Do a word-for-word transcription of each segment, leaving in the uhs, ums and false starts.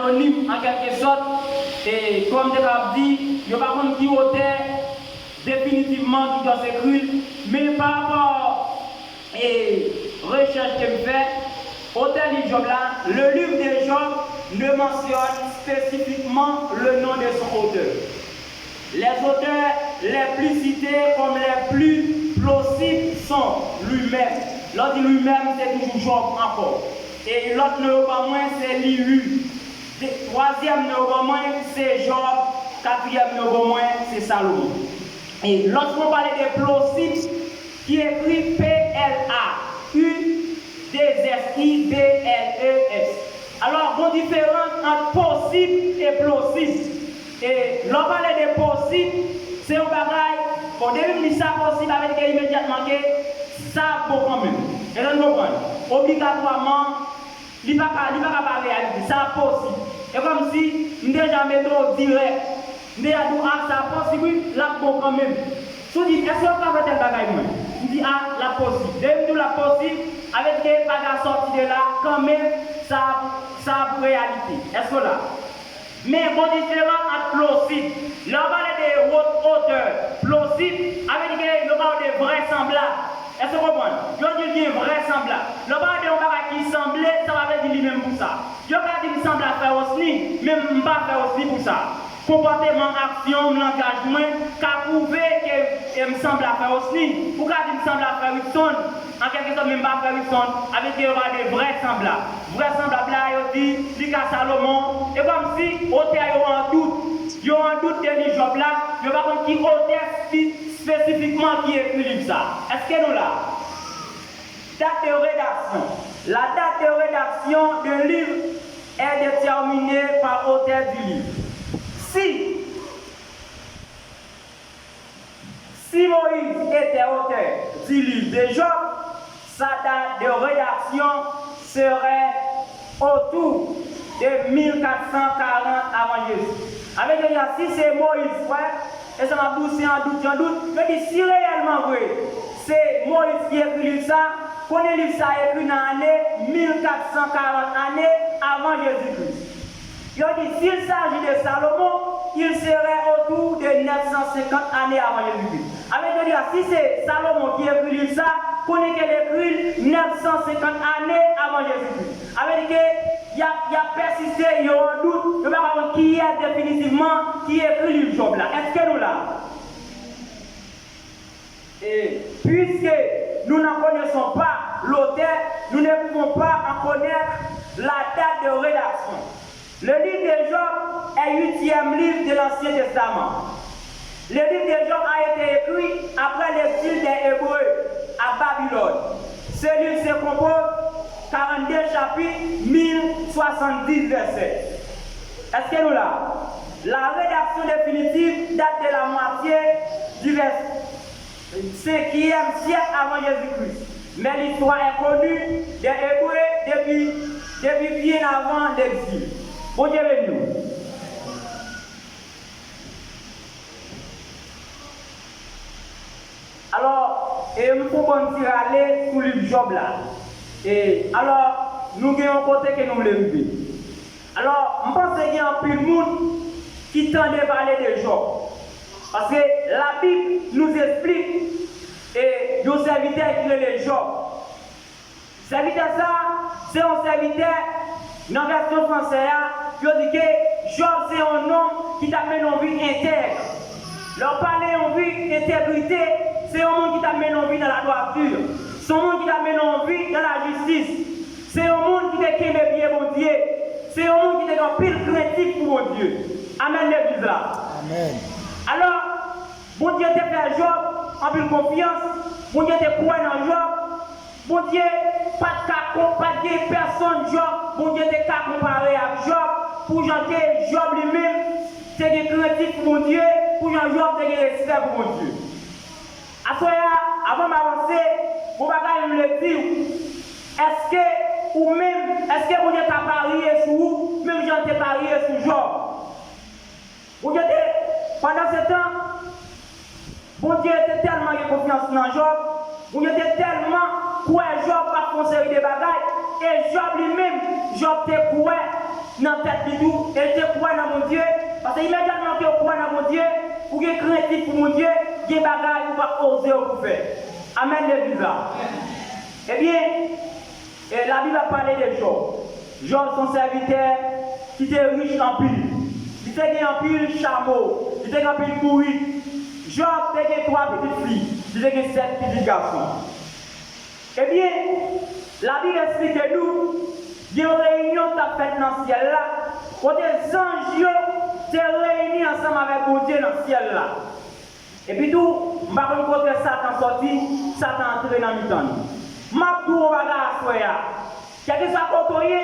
anonim an kèlkesòt, e kòm m te kapab di, yo pa konn ki otè definitivman ki Job ekri l, men pa rapò e rechèch ke m fè, otè liv Job la, le livre de Job ne mentionne spécifiquement le nom de son auteur. Les auteurs les plus cités comme les plus plausibles sont lui-même. Lè w di lui-même, se toujou Job ankò. E lòt non yo ban mwen, se Elihu. De, twazyèm non yo ban mwen, se Job. Katriyèm non yo ban mwen, se Salomon. E lòske w pale de plausible, ki ekri P L A U deux S I B L E S. Alò, gon diferans ant posib e plosib. E lè w pale de posib, se yon bagay, bon, depi m di sa posib, sa vle di ke imedyatman ke sa ap bon kanmenm. Èske n konprann? Obligatwaman, li pa ka, li pa ka pa reyalite. Sa ap posib. E kòmsi m deja mete w dirèk. M deja di w, a, sa ap posib, wi, l ap bon kanmenm. Si w di, èske w ka fè tèl bagay mwen? M di, a, l ap posib. Depi m di w l ap posib, sa vle di ke bagay sòti de la, kanmenm, sa ap, sa ap reyalite. Èske w la? Men gon diferans ant plosib. Lè w pale de wot otè plosib, sa vle di ke yo pale de vrèsanblab. Èske w konprann? Yo di l gen vrèsanblab. Lè w pale de yon bagay ki sanble, sa pa vle di li menm pou sa. Yo ka di m sanble a frè Osni, men m pa frè Osni pou sa. Konpòteman, aksyon m, langaj mwen ka pwouve ke, e, m sanble a frè Osni. Ou ka di m sanble a frè Wikson, an kèlkesòt, men m pa frè Wikson. Avèk yo pale de vrèsanblab. Vrèsanblab la, yo di, li ka Salomon. E kòmsi otè yo an dout. Yo an dout de liv Jòb la, yo pa konn ki otè espe-, espesifikman ki ekri liv sa. Èske nou la? Date de rédaction. La date de rédaction d'un livre est déterminée par auteur du livre. Si, si Moïse était auteur du livre de Job, sa date de rédaction serait autour de mil quatre cent quarante avant Jésus. Sa vle di, si se Moyiz, frè, e sa m ap di w, se an dout, jan dout, yo di si reyèlman vre, se Moyiz ki ekri liv sa, konnen liv sa ekri nan ane mil kat san karant ane avan Jezi Kris. Yo di, s'il s'agit de Salomon, il serait autour de neuf cent cinquante années avant Jésus-Christ. Avèk yo di, si se Salomon ki ekri liv sa, konnen ke l ekri l nèf san senkant ane avan Jezi Kris. Avèk ke y ap, y ap pèsiste, yo an dout, yo pa ka konn kiyès definitivman ki ekri liv Jòb la. Èske nou la? Et puisque nous n'en connaissons pas l'auteur, nous ne pouvons pas en connaître la date de rédaction. Le livre de Job est huitième livre de l'Ancien Testament. Le livre de Job a été écrit après l'exil des Hébreux à Babylone. Ce livre se compose quarante-deux chapitres, mille soixante-dix versets. Est-ce que nous là? La rédaction définitive date de la moitié du vers-, cinquième siècle avant Jésus-Christ. Mais l'histoire est connue des Hébreux depuis, depuis bien avant l'exil. Bondye beni w. Alò, e m pou ban ti rale sou liv Jòb la. E, alò, nou gen yon kote ke nou vle rive. Alò, m panse gen anpil moun ki tande pale de Jòb. Paske Labib nous explique, e, yon sèvitè ki rele Jòb. Sèvitè sa a, se yon sèvitè, nan vèsyon fransè a, yo di ke Jòb se yon nonm ki t ap mennen yon vi entèg. Lè w pale yon vi entegrite, se yon moun ki t ap mennen yon vi nan ladwati. Se yon moun ki t ap mennen yon vi nan lajistis. Se yon moun ki te kenbe pye Bondye. Se yon moun ki te gen anpil krentif pou Bondye. Amèn, legliz la. Amèn. Alò, Bondye te fè Jòb anpil konfyans. Bondye te kwè nan Jòb. Bondye pa t ka kon-, pa t gen pèsonn Jòb, Bondye te ka konpare ak Jòb, pou jan ke Jòb li menm te gen krentif pou Bondye, pou jan Jòb te gen respè pou Bondye. Aswè a, avan m avanse, gon bagay m vle di w. Èske ou menm, èske Bondye ka parye sou ou, menm jan l te parye sou Jòb? Bondye te, pandan se tan, Bondye te tèlman gen konfyans nan Jòb, Bondye te tèlman kwè Jòb p ap fè yon seri de bagay, e Jòb li menm, Jòb te kwè nan tèt li tou, e l te kwè nan Bondye, paske imedyatman ke w kwè nan Bondye, ou gen krentif pou Bondye, gen bagay ou pa oze w pou fè. Amèn, legliz la. Ebyen, e, Labib ap pale de Jòb. Jòb se yon sèvitè ki te rich anpil. Li te gen anpil chamo, li te gen anpil bourik. Jòb te gen twa pitit fi, li te gen sèt pitit gason. Ebyen, Labib esplike nou, gen yon reyinyon k t ap fèt nan syèl la, kote zanj yo te reyini ansanm avèk Bondye nan syèl la. Epi tou, m pa konn kote Satan sòti, Satan antre nan mitan nou. M ap di w yon bagay aswè a. Kèlkeswa kote w ye,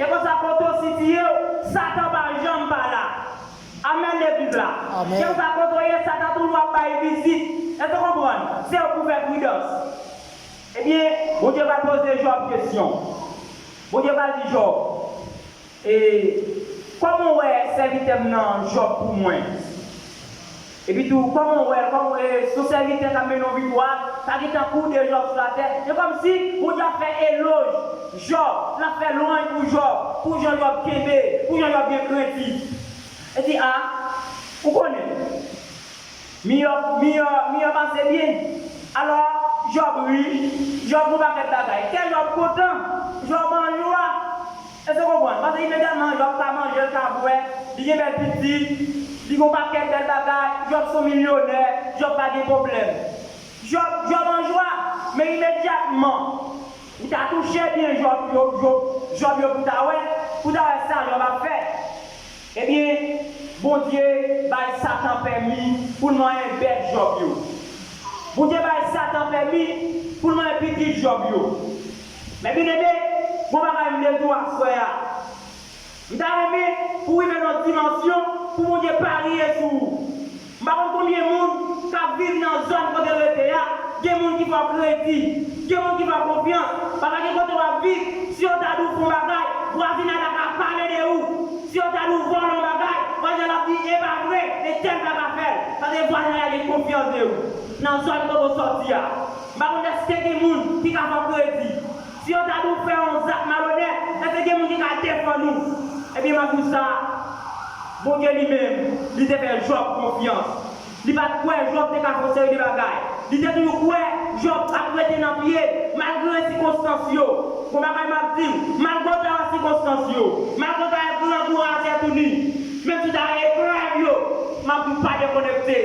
kèlkeswa kote w sitiye w, Satan pa janm pa la. Amèn, legliz la. Amèn. Kèlkeswa kote w ye, Satan toujou ap bay vizit. Èske w konprann? Se pou fè pridans. Ebyen, Bondye pral poze Jòb kesyon. Bondye pral di Jòb, e, kòman w wè sèvitè m nan Jòb pou mwen? Epi tou, kòman w wè l? Kòman w wè, se yon sèvitè k ap mennen yon vi dwat, pa gen tankou de Jòb sou latè. E kòmsi Bondye ap fè elòj Jòb, l ap fè lwanj pou Jòb, pou jan Jòb kenbe, pou jan Jòb gen krentif. E di, a, ou konnen, miyò, miyò, miyò pase byen. Alò, Jòb rich, Jòb gon pakèt bagay. Kè Jòb kontan, Jòb an jwa. Èske w konprann? Paske imedyatman, Jòb ka manje, l ka bwè, li gen bèl pitit, li gon pakèt bèl bagay, Jòb se yon milyonè, Jòb pa gen pwoblèm. Jòb, Jòb an jwa, men imedyatman, ou ta touche byen Jòb yo, Jòb, Jòb yo pou ta wè, pou ta wè sa Jòb ap fè. Ebyen, Bondye bay Satan pèmi pou l manyen bèt Jòb yo. Bondye bay Satan pèmi pou l manyen pitit Jòb yo. Men byeneme, gon bagay m vle di w aswè a. M ta renmen pou w rive nan yon dimansyon pou Bondye parye sou ou. M pa konn konbyen moun k ap viv nan zòn kote l rete a, gen moun ki fè w kredi, gen moun ki fè w konfyans. Papa, gen kote w ap viv, si yo ta di w fè yon bagay, vwazinay la ka pale de ou. Si yo ta di w vòlè yon bagay, vwazinay la ap di, e pa vre, entèl pa ka fè l. Paske vwazinay la gen konfyans de ou. Nan zòn kote w sòti a. M pa konn èske gen moun ki ka fè w kredi. Si yo ta di w fè yon zak malonèt, èske gen moun ki ka defann ou? Ebyen, m ap di w sa, Bondye li menm, li te fè Jòb konfyans. Li pa t kwè Jòb te ka fè yon seri de bagay. Li te toujou kwè Jòb ap rete nan pye l, malgre sikonstans yo. Bon bagay m ap di w, malgre w ta wè sikonstans yo, malgre w ta wè grangou razè tou ni, menm si w ta wè eprèv yo, m ap di w pa dekonekte,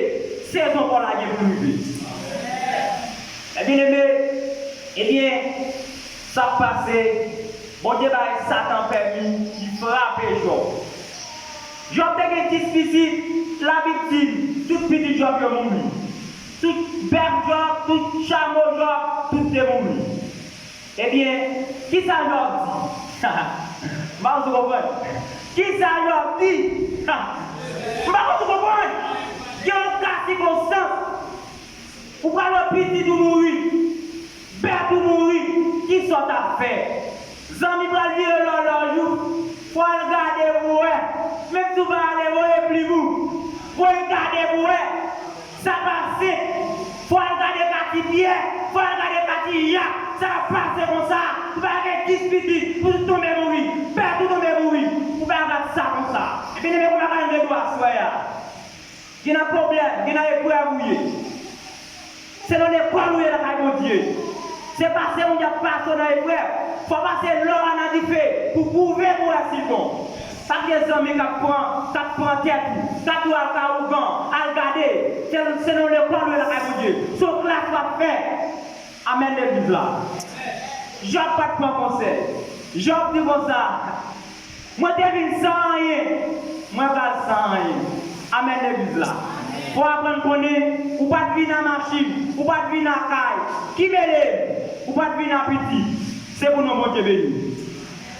sezon pa w la gen pou rive. Ebyen, ebyen, ebyen, sa k pase, Bondye bay Satan pèmi, li frape Jòb. Jòb te gen dis pitit, Labib di n, tout pitit Jòb yo mouri. Tout bèf Jòb, tout chamo Jòb, tout te mouri. Ebyen, kisa Jòb di? M pa konn si w konprann. Kisa Jòb di? M pa konn si w konprann. Gen yon ka sikonstans. Ou pral wè pitit ou mouri, bèt ou mouri, kisa w t ap fè? Zanmi pral vire lòlòj ou, fò w al gade pou w wè. Menm si w pa ale, voye plim ou, voye gade pou w wè. Sa pase, fò w al gade Kati Pyè, fò w al gade Kati Jak, sa ap pase konsa. Ou pa gen dis pitit, pou tout tonbe mouri, bèt ou tonbe mouri, ou pa gad sa konsa. Ebyen, men kòman ka rive dwa aswè a? Gen nan pwoblèm, gen nan eprèv ou ye. Se nan lekòl ou ye lakay Bondye. Se pase moun y ap pase w nan eprèv. Fò w pase lò a nan dife pou pwouve pou w wè si l bon. Pa gen zanmi k ap pran, k ap pran tèt ou, k ap di w al ka ougan, al gade. Se, se nan lekòl ou ye lakay Bondye. Se yon klas w ap fè. Amèn legliz la. Jòb pa t pran konsèy. Jòb di konsa, mwen te vin san anyen, mwen pral san anyen. Amèn legliz la. Fò w aprann konnen, ou pa t vin a machin, ou pa t vin a kay. Ki mele m? Ou pa t vin a pitit. Se pou non Bondye beni.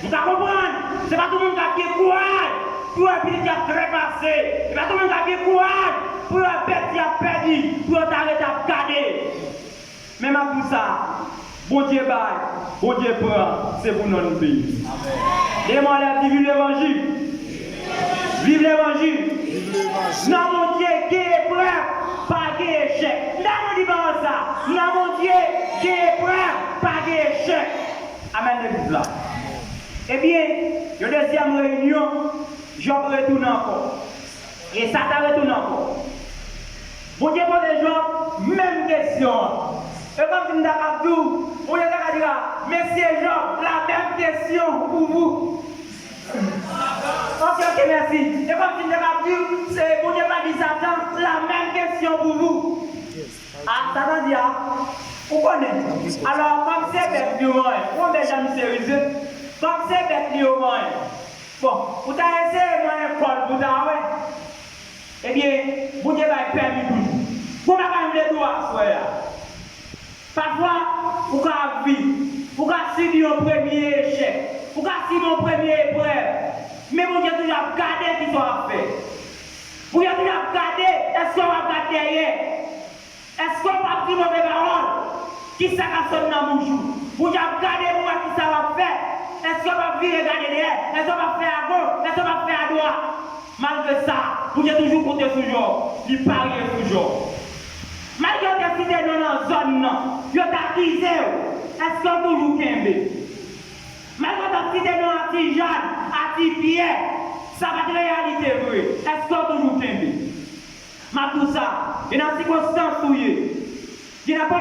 M ka konprann, se pa tout moun k ap gen kouraj pou yo wè pitit y ap trepase. Se pa tout moun k ap gen kouraj pou yo wè bèt y ap pèdi, pou yo ta ret ap gade. Men m ap di w sa, Bondye bay, Bondye pran, se pou non l beni. Demwazèl di, viv levanjil. Viv levanjil. Nan Bondye gen eprèv, pa gen echèk. Nan Bondye pawòl sa, nan Bondye gen eprèv, pa gen echèk. Amèn legliz la. Ebyen, Yon dezyèm reyinyon, Jòb retounen ankò. E Satan retounen ankò. Bondye poze Jòb menm kesyon an. E kòmsi m ta ka di w, Bondye ta ka di la, Mesye Jòb, la menm kesyon pou vou. Ok, ok, mèsi. E kòmsi m ta ka di w, se Bondye pa di Satan, la menm kesyon pou vou. A, Satan di a, ou konnen. Alò, kòm se bèt li yo manyen, ou wè jan misye rize. Kòm se bèt li yo manyen. Bon, ou ta eseye manyen kò l pou ta wè. Ebyen, Bondye bay pèmi toujou. Bon bagay m vle di w aswè a. Pafwa, ou ka ap viv, ou ka sibi yon premye echèk, ou ka sibi yon premye eprèv, men Bondye toujou ap gade kisa w ap fè. Bondye toujou ap gade, èske w ap gade dèyè? Èske w p ap di move pawòl? Kisa k ap sot nan bouch ou? Bondye ap gade pou wè kisa w ap fè. Èske w p ap vire gade dèyè? Èske w p ap fè agoch? Èske w p ap fè adwat? Malgre sa, Bondye toujou konte sou Jòb. Li parye sou Jòb. Malgre yo te site non nan zòn nan, yo te akize w, èske w toujou kenbe? Malgre yo t ap site non a ti Jan, a ti Pyè, sa pa t reyalite vre. Èske w toujou kenbe? M ap di w sa, gen nan sikonstans ou ye, gen nan